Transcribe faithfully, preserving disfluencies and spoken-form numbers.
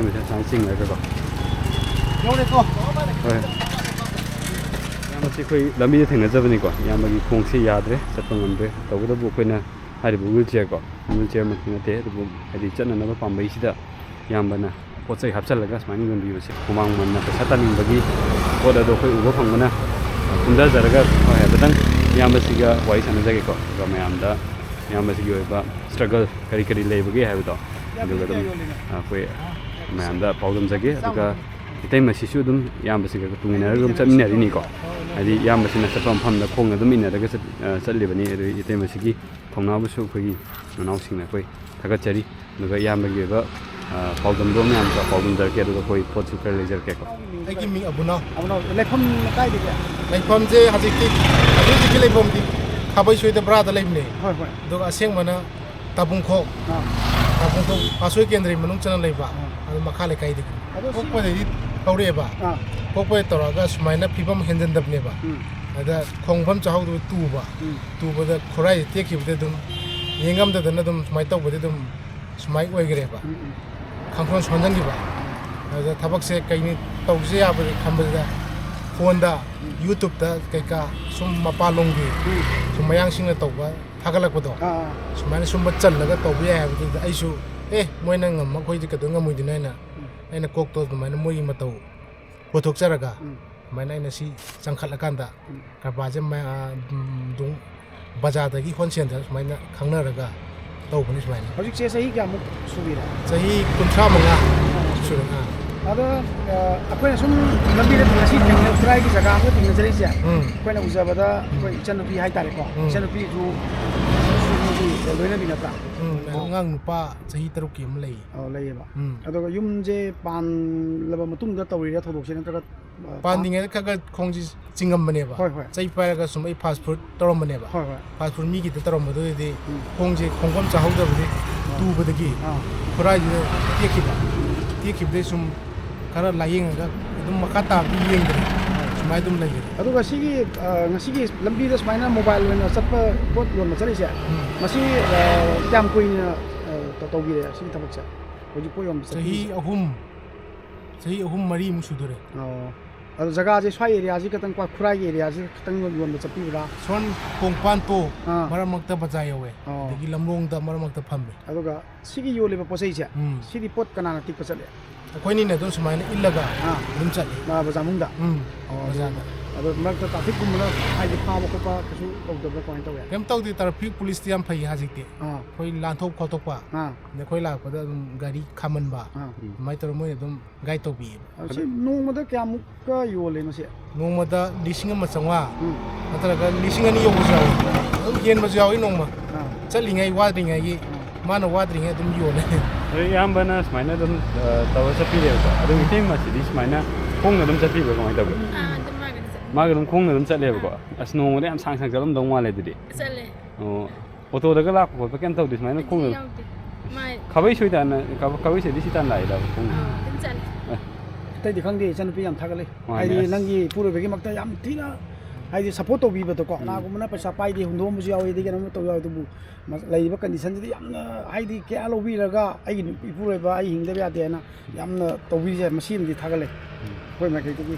ꯃꯊꯦꯜ ꯁꯨꯃꯥꯏꯅ ꯆꯤꯡꯉꯒꯀꯣ꯫ ꯌꯧꯔꯦꯀꯣ꯫ ꯍꯣꯏ꯫ ꯏꯌꯥꯝꯕꯁꯤ ꯑꯩꯈꯣꯏ ꯂꯝꯕꯤꯗ ꯊꯦꯡꯅꯖꯕꯅꯤꯀꯣ꯫ ꯏꯌꯥꯝꯕꯒꯤ ꯈꯣꯡꯁꯤ ꯌꯥꯗ꯭ꯔꯦ, ꯆꯠꯄ ꯉꯝꯗ꯭ꯔꯦ꯫ ꯇꯧꯕꯇꯕꯨ ꯑꯩꯈꯣꯏꯅ ꯍꯥꯏꯔꯤꯕ ꯋꯤꯜ ꯆꯤꯌꯔ ꯀꯣ, ꯋꯤꯜ ꯆꯤꯌꯔꯃꯛꯇꯤ ꯅꯠꯇꯦ, ꯑꯗꯨꯕꯨ ꯍꯥꯏꯗꯤ ꯆꯠꯅꯅꯕ ꯄꯥꯝꯕꯩꯁꯤꯗ ꯏꯌꯥꯝꯕꯅ ꯄꯣꯠ ꯆꯩ ꯍꯥꯞꯆꯤꯜꯂꯒ ꯁꯨꯃꯥꯏꯅ ꯌꯣꯟꯕꯤꯕꯁꯦ, ꯍꯨꯃꯥꯡ ꯃꯃꯟꯅ ꯄꯩꯁꯥ ꯇꯥꯅꯤꯡꯕꯒꯤ ꯄꯣꯠ ꯑꯗꯣ ꯑꯩꯈꯣꯏ ꯎꯕ ꯐꯪꯕꯅ ꯀꯨꯝꯊꯖꯔꯒ ꯍꯣꯏ, ꯍꯥꯏꯐꯦꯠꯇꯪ ꯏꯌꯥꯝꯕꯁꯤꯒ ꯋꯥꯔꯤ ꯁꯥꯟꯅꯖꯒꯦꯀꯣ꯫ ꯑꯗꯨꯒ ꯃꯌꯥꯝꯗ ꯏꯌꯥꯝꯕꯁꯤꯒꯤ ꯑꯣꯏꯕ ꯁ꯭ꯇ꯭ꯔꯒꯜ ꯀꯔꯤ ꯀꯔꯤ ꯂꯩꯕꯒꯦ ꯍꯥꯏꯕꯗꯣ, ꯑꯗꯨꯒ ꯑꯗꯨꯝ ꯑꯩꯈꯣꯏ ꯃꯌꯥꯝꯗ ꯄꯥꯎꯗꯝꯖꯒꯦ꯫ ꯑꯗꯨꯒ ꯏꯇꯩꯃꯁꯤꯁꯨ ꯑꯗꯨꯝ ꯏꯌꯥꯝꯕꯁꯤꯒ ꯇꯨꯡ ꯏꯟꯅꯔꯒ ꯑꯗꯨꯝ ꯆꯠꯃꯤꯟꯅꯔꯤꯅꯤꯀꯣ꯫ ꯍꯥꯏꯗꯤ ꯏꯌꯥꯝꯕꯁꯤꯅ ꯆꯠꯄ ꯃꯐꯝꯗ ꯈꯣꯡꯅ ꯑꯗꯨꯝ ꯏꯟꯅꯔꯒ ꯆꯠ-, ꯑ, ꯆꯠꯂꯤꯕꯅꯤ꯫ ꯑꯗꯨ ꯏꯇꯩꯃꯁꯤꯒꯤ ꯊꯧꯅꯥꯕꯨꯁꯨ ꯑꯩꯈꯣꯏꯒꯤ ꯅꯅꯥꯎꯁꯤꯡꯅ ꯑꯩꯈꯣꯏ ꯊꯥꯒꯠꯆꯔꯤ꯫ ꯑꯗꯨꯒ ꯏꯌꯥꯝꯕꯒꯤ ꯑꯣꯏꯕ, ꯑ, ꯄꯥꯎꯗꯝꯗꯣ ꯃꯌꯥꯝꯁꯨ ꯄꯥꯎꯗꯝꯖꯔꯛꯀꯦ, ꯑꯗꯨꯒ ꯑꯩꯈꯣꯏ ꯄꯣꯠꯁꯨ ꯈꯔ ꯂꯩꯖꯔꯛꯀꯦꯀꯣ꯫ ꯑꯩꯒꯤ ꯃꯤꯡ ꯑꯕꯨꯅꯥꯎ꯫ ꯑꯕꯨꯅꯥꯎ, ꯂꯩꯐꯝ ꯀꯥꯏꯗꯒꯤ? ꯂꯩꯐꯝꯁꯦ ꯍꯧꯖꯤꯛꯇꯤ, ꯍꯧꯖꯤꯛ ꯍꯧꯖꯤꯛꯀꯤ ꯂꯩꯐꯝꯗꯤ ꯈꯥꯕꯩ ꯁꯣꯏꯗ ꯕꯔꯥꯗ ꯂꯩꯕꯅꯦ꯫ ꯍꯣꯏ, ꯍꯣꯏ꯫ ꯑꯗꯨꯒ ꯑꯁꯦꯡꯕꯅ ꯇꯥꯕꯨꯡꯈꯣꯛ, ꯑꯥ꯫ ꯇꯥꯕꯨꯡꯈꯣꯛ ꯄꯥꯠꯁꯣꯏ ꯀꯦꯟꯗ꯭ꯔꯒꯤ ꯃꯅꯨꯡ ꯆꯟꯅ ꯂꯩꯕ, ꯑꯥ꯫ ꯑꯗꯨ ꯃꯈꯥ ꯂꯩꯀꯥꯏꯗꯒꯤ꯫ ꯑꯗꯣ ꯁꯤ ꯄꯣꯛꯄꯗꯒꯤ ꯍꯧꯔꯛꯑꯦꯕ꯫ ꯑꯥ꯫ ꯄꯣꯛꯄꯗꯒꯤ ꯇꯧꯔꯛꯑꯒ ꯁꯨꯃꯥꯏꯅ ꯐꯤꯕꯝ ꯍꯦꯟꯖꯟꯗꯕꯅꯦꯕ꯫ ꯎꯝ꯫ ꯑꯗ ꯈꯣꯡꯐꯝ ꯆꯥꯍꯧꯗꯕ ꯇꯨꯕ꯫ ꯎꯝ꯫ ꯇꯨꯕꯗ ꯈꯨꯔꯥꯏꯁꯦ ꯇꯦꯛꯈꯤꯕꯗ ꯑꯗꯨꯝ ꯌꯦꯡꯉꯝꯗꯗꯅ ꯑꯗꯨꯝ ꯁꯨꯃꯥꯏꯅ ꯇꯧꯕꯗꯤ ꯑꯗꯨꯝ ꯁꯨꯃꯥꯏꯅ ꯑꯣꯏꯈ꯭ꯔꯦꯕ꯫ ꯎꯝ, ꯎꯝ꯫ ꯈꯪꯁꯣꯟ ꯁꯣꯟꯖꯟꯈꯤꯕ꯫ ꯑꯗꯨꯗ ꯊꯕꯛꯁꯦ ꯀꯩꯅꯤ ꯇꯧꯁꯦ ꯌꯥꯕꯗꯤ ꯈꯟꯕꯗꯨꯗ ꯐꯣꯟꯗ, ꯎꯝ꯫ YouTubeꯇ ꯀꯩꯀꯥ ꯁꯨꯝ ꯃꯄꯥꯟꯂꯣꯝꯒꯤ ꯎꯝ꯫ ꯁꯨꯝ ꯃꯌꯥꯡꯁꯤꯡꯅ ꯇꯧꯕ ꯊꯥꯒꯠꯂꯛꯄꯗꯣ, ꯑꯥ, ꯑꯥ꯫ ꯁꯨꯃꯥꯏꯅ ꯁꯨꯝꯕ ꯆꯜꯂꯒ ꯇꯧꯕ ꯌꯥꯏ ꯍꯥꯏꯕꯗꯨꯗ ꯑꯩꯁꯨ, "ꯑꯦ, ꯃꯣꯏꯅ ꯉꯝꯃ ꯑꯩꯈꯣꯏꯗꯤ ꯀꯩꯗꯧ ꯉꯝꯃꯣꯏꯗꯣꯏꯅꯣ?" ꯍꯥꯏꯅ ꯎꯝ꯫ ꯑꯩꯅ ꯀꯣꯛꯇꯣ ꯑꯗꯨꯃꯥꯏꯅ ꯃꯣꯏꯒꯤ ꯃꯇꯧ ꯄꯨꯊꯣꯛꯆꯔꯒ ꯎꯝ꯫ ꯑꯗꯨꯃꯥꯏꯅ ꯑꯩꯅ ꯁꯤ ꯆꯪꯈꯠꯂꯀꯥꯟꯗ ꯎꯝ꯫ ꯀꯔꯕꯥꯔꯁꯦ ꯃ-, ꯑ, ꯑꯗꯨꯝ ꯕꯖꯥꯔꯗꯒꯤ ꯍꯣꯜꯁꯦꯜꯗ ꯁꯨꯃꯥꯏꯅ ꯈꯪꯅꯔꯒ ꯇꯧꯕꯅꯤ ꯁꯨꯃꯥꯏꯅ꯫ ꯍꯧꯖꯤꯛꯁꯦ ꯆꯍꯤ ꯀꯌꯥꯃꯨꯛ ꯁꯨꯕꯤꯔꯦ? ꯆꯍꯤ ꯀꯨꯟꯊ꯭ꯔꯥ ꯃꯉꯥ ꯁꯨꯔꯦ꯫ ꯑꯥ꯫ ꯑꯗꯣ, ꯑ, ꯑꯩꯈꯣꯏꯅ ꯁꯨꯝ ꯂꯝꯕꯤꯗ ꯉꯁꯤ ꯊꯦꯡꯅ-, ꯈꯨꯔꯥꯏꯒꯤ ꯖꯒꯥ ꯑꯃꯗ ꯊꯦꯡꯅꯖꯔꯤꯁꯦ, ꯎꯝ꯫ ꯑꯩꯈꯣꯏꯅ ꯎꯖꯕꯗ ꯎꯝ꯫ ꯑꯩꯈꯣꯏ ꯏꯆꯟꯅꯨꯄꯤ ꯍꯥꯏꯇꯥꯔꯦꯀꯣ꯫ ꯎꯝ꯫ ꯏꯆꯟꯅꯨꯄꯤꯁꯨ ꯁꯨꯝ ꯃꯣꯏꯒꯤ ꯂꯣꯏꯅꯕꯤ ꯅꯠꯇ꯭ꯔꯥ? ꯎꯝ, ꯑꯣ꯫ ꯑꯉꯥꯡ ꯅꯨꯄꯥ ꯆꯍꯤ ꯇꯔꯨꯛꯀꯤ ꯑꯃ ꯂꯩ꯫ ꯑꯣ, ꯂꯩꯌꯦꯕ꯫ ꯎꯝ꯫ ꯑꯗꯨꯒ ꯌꯨꯝꯁꯦ ꯄꯥꯟꯂꯕ ꯃꯇꯨꯡꯗ ꯇꯧꯔꯤꯔꯥ ꯊꯧꯗꯣꯛꯁꯦ, ꯅꯠꯇ꯭ꯔꯒ, ꯑ, ꯄꯥꯟꯗ꯭ꯔꯤꯉꯩꯗ ꯈꯔ ꯈꯔ ꯈꯣꯡꯁꯦ ꯆꯤꯡꯉꯝꯕꯅꯦꯕ꯫ ꯍꯣꯏ, ꯍꯣꯏ꯫ ꯆꯩ ꯄꯥꯏꯔꯒ ꯁꯨꯝ ꯑꯩ fast food ꯇꯧꯔꯝꯕꯅꯦꯕ꯫ ꯍꯣꯏ, ꯍꯣꯏ꯫ Fast food ꯃꯤꯒꯤꯗ ꯇꯧꯔꯝꯕꯗꯨꯗꯗꯤ ꯎꯝ꯫ ꯈꯣꯡꯁꯦ ꯈꯣꯡꯐꯝ ꯆꯥꯍꯧꯗꯕꯗꯤ ꯑꯥ꯫ ꯇꯨꯕꯗꯒꯤ ꯑꯥ꯫ ꯈꯨꯔꯥꯏꯁꯤꯗ ꯇꯦꯛꯈꯤꯕ꯫ ꯇꯦꯛꯈꯤꯕꯗꯩ ꯁꯨꯝ ꯈꯔ ꯂꯥꯏꯌꯦꯡꯉꯒ ꯑꯗꯨꯝ ꯃꯈꯥ ꯇꯥꯕꯗꯤ ꯌꯦꯡꯗ꯭ꯔꯦ꯫ ꯁꯨꯃꯥꯏꯅ ꯑꯗꯨꯝ ꯂꯩꯔꯦ꯫ ꯑꯗꯨꯒ ꯁꯤꯒꯤ, ꯑ, ꯉꯁꯤꯒꯤ ꯂꯝꯕꯤꯗ ꯁꯨꯃꯥꯏꯅ mobile ꯑꯣꯏꯅ ꯆꯠꯄ ꯄꯣꯠ ꯌꯣꯟꯕ ꯆꯠꯂꯤꯁꯦ, ꯎꯝ꯫ ꯃꯁꯤ, ꯑ, ꯀꯌꯥꯝ ꯀꯨꯏꯅ, ꯑ, ꯇ-, ꯇꯧꯕꯤꯔꯦ ꯁꯤꯒꯤ ꯊꯕꯛꯁꯦ? ꯍꯧꯖꯤꯛꯐꯥꯎ ꯌꯣꯟꯕ ꯆꯍꯤ ꯆꯠꯄꯤꯔꯤꯁꯦ? ꯑꯍꯨꯝ ꯆꯍꯤ ꯑꯍꯨꯝ ꯃꯔꯤꯃꯨꯛ ꯁꯨꯗꯣꯔꯦ꯫ ꯑꯣ, ꯑꯗꯣ ꯖꯒꯥꯁꯦ ꯁ꯭ꯋꯥꯏ ꯑꯦꯔꯤꯌꯥꯁꯤ ꯈꯛꯇꯪ, ꯈꯨꯔꯥꯏꯒꯤ ꯑꯦꯔꯤꯌꯥꯁꯤ ꯈꯛꯇꯪ ꯌꯣꯟꯕ ꯆꯠꯄꯤꯕ꯭ꯔꯥ? ꯁꯣꯟ ꯀꯣꯡꯄꯥꯟꯇꯣ ꯑꯥ꯫ ꯃꯔꯛ ꯃꯔꯛꯇ ꯕꯖꯥꯔ ꯌꯧꯋꯦ꯫ ꯑꯣ꯫ ꯑꯗꯒꯤ ꯂꯝꯂꯣꯡꯗ ꯃꯔꯛ ꯃꯔꯛꯇ ꯐꯝꯃꯦ꯫ ꯑꯗꯨꯒ ꯁꯤꯒꯤ ꯌꯣꯜꯂꯤꯕ ꯄꯣꯠ ꯆꯩꯁꯦ, ꯎꯝ꯫ ꯁꯤꯗꯤ ꯄꯣꯠ ꯀꯅꯥꯅ ꯇꯤꯛꯄ ꯆꯠꯂꯦ? ꯑꯩꯈꯣꯏꯅꯤꯅ ꯑꯗꯨꯝ ꯁꯨꯃꯥꯏꯅ ꯏꯜꯂꯒ ꯑꯥ꯫ ꯑꯗꯨꯝ ꯆꯠꯂꯦ꯫ ꯃꯥ ꯕꯖꯥꯔ ꯃꯅꯨꯡꯗ? ꯎꯝ꯫ ꯑꯣ, ꯕꯖꯥꯔꯗ꯫ ꯑꯗꯣ ꯃꯔꯛꯇ ꯇ꯭ꯔꯥꯐꯤꯛꯀꯨꯝꯕꯅ ꯍꯥꯏꯗꯤ ꯐꯥꯕ ꯈꯣꯠꯄ ꯀꯩꯁꯨ ꯇꯧꯗꯕ꯭ꯔꯥ, ꯀꯃꯥꯏꯅ ꯇꯧꯋꯦ? ꯀꯩꯝ ꯇꯧꯗꯦ, ꯇ꯭ꯔꯥꯐꯤꯛ ꯄꯨꯂꯤꯁꯇꯤ ꯌꯥꯝ ꯐꯩ ꯍꯧꯖꯤꯛꯇꯤ꯫ ꯑꯥ꯫ ꯑꯩꯈꯣꯏ ꯂꯥꯟꯊꯣꯛ ꯈꯣꯠꯇꯣꯛꯄ ꯑꯥ꯫ ꯑꯗ ꯑꯩꯈꯣꯏ ꯂꯥꯛꯄꯗ ꯑꯗꯨꯝ ꯒꯥꯔꯤ ꯈꯥꯝꯍꯟꯕ ꯑꯥ꯫ ꯑꯗꯨꯃꯥꯏꯅ ꯇꯧꯔꯒ ꯃꯣꯏꯅ ꯑꯗꯨꯝ ꯒꯥꯏꯗ ꯇꯧꯕꯤꯌꯦꯕ꯫ ꯑ, ꯁꯤ ꯅꯣꯡꯃꯗ ꯀꯌꯥꯃꯨꯛꯀ ꯌꯣꯜꯂꯦ ꯃꯁꯤ? ꯅꯣꯡꯃꯗ ꯂꯤꯁꯤꯡ ꯑꯃ ꯆꯥꯝꯃꯉꯥ ꯎꯝ꯫ ꯅꯠꯇ꯭ꯔꯒ ꯂꯤꯁꯤꯡ ꯑꯅꯤ ꯌꯧꯕꯁꯨ ꯌꯥꯎꯋꯤ꯫ ꯑꯗꯨꯝ ꯍꯦꯟꯕꯁꯨ ꯌꯥꯎꯋꯤ ꯅꯣꯡꯃ꯫ ꯑꯥ꯫ ꯆꯠꯂꯤꯉꯩ ꯋꯥꯗ꯭ꯔꯤꯉꯩꯒꯤ ꯃꯥꯅ ꯋꯥꯗ꯭ꯔꯤꯉꯩ ꯑꯗꯨꯝ ꯌꯣꯜꯂꯦ꯫ ꯑꯗꯣ ꯏꯌꯥꯝꯕꯅ ꯁꯨꯃꯥꯏꯅ ꯑꯗꯨꯝ ꯑ, ꯇꯧꯔ ꯆꯠꯄꯤꯔꯦꯕꯀꯣ꯫ ꯑꯗꯣ ꯏꯇꯩꯃꯁꯤꯗꯤ ꯁꯨꯃꯥꯏꯅ ꯈꯣꯡꯅ ꯑꯗꯨꯝ ꯆꯠꯄꯤꯕ꯭ꯔꯥ, ꯀꯃꯥꯏꯅ ꯇꯧꯒꯦ? ꯑꯥ, ꯑꯗꯨꯝ ꯃꯥꯒ ꯑꯗꯨꯝ ꯆꯠꯂꯦ꯫ ꯃꯥꯒ ꯑꯗꯨꯝ ꯈꯣꯡꯅ ꯑꯗꯨꯝ ꯆꯠꯂꯦꯕꯀꯣ꯫ ꯑꯁ, ꯅꯣꯡꯃꯗ ꯌꯥꯝ ꯁꯥꯡ ꯁꯥꯡ ꯆꯠꯂꯝꯗꯧ ꯃꯥꯜꯂꯦ ꯑꯗꯨꯗꯤ꯫ ꯆꯠꯂꯦ꯫ ꯑꯣ, ꯑꯣꯇꯣꯗꯒ ꯂꯥꯛꯄ ꯈꯣꯠꯄ ꯀꯩꯝ ꯇꯧꯗꯦ ꯁꯨꯃꯥꯏꯅ ꯈꯣꯡꯅ? ꯌꯥꯎꯗꯦ꯫ ꯃꯥꯏ ꯈꯥꯕꯩ ꯁꯣꯏꯗꯅ, ꯈꯥꯕꯩ ꯁꯣꯏꯗꯤ ꯁꯤ ꯇꯥꯟ ꯂꯥꯛꯏꯗ ꯈꯣꯡꯅ꯫ ꯑꯥ, ꯑꯗꯨꯝ ꯆꯠꯂꯦ꯫ ꯑꯇꯩꯗꯤ ꯈꯪꯗꯦ, ꯏꯆꯟꯅꯨꯄꯤ ꯌꯥꯝ ꯊꯥꯒꯠꯂꯤ꯫ ꯃꯥꯅꯦ, ꯍꯥꯏꯗꯤ ꯑꯁ꯫ ꯅꯪꯒꯤ ꯏꯄꯨꯔꯣꯏꯕꯒꯤꯃꯛꯇ ꯌꯥꯝ ꯊꯤꯅ ꯍꯥꯏꯗꯤ ꯁꯞꯄꯣꯔꯠ ꯇꯧꯕꯤꯕꯗꯣꯀꯣ꯫ ꯀꯅꯥꯒꯨꯝꯕꯅ ꯄꯩꯁꯥ ꯄꯥꯏꯗꯦ ꯍꯨꯟꯗꯣꯛꯑꯝꯕꯁꯨ ꯌꯥꯎꯋꯤ, ꯑꯗꯒꯤ ꯀꯩꯅꯣꯝ ꯇꯧꯕ ꯌꯥꯎꯋꯤ, ꯑꯗꯨꯕꯨ ꯃ-, ꯂꯩꯔꯤꯕ ꯀꯟꯗꯤꯁꯟꯁꯤꯗ ꯌꯥꯝꯅ ꯍꯥꯏꯗꯤ ꯀꯦꯌꯥꯔ ꯂꯧꯕꯤꯔꯒ ꯑꯩꯒꯤ ꯅꯨꯄꯤ ꯏꯄꯨꯔꯣꯏꯕ ꯑꯩ ꯍꯤꯡꯗꯕ ꯌꯥꯗꯦ ꯍꯥꯏꯅ ꯌꯥꯝꯅ ꯇꯧꯕꯤꯔꯤꯁꯦ ꯃꯁꯤꯃꯗꯤ ꯊꯥꯒꯠꯂꯦ ꯑꯩꯈꯣꯏ ꯃꯥꯏꯀꯩꯗꯒꯤ꯫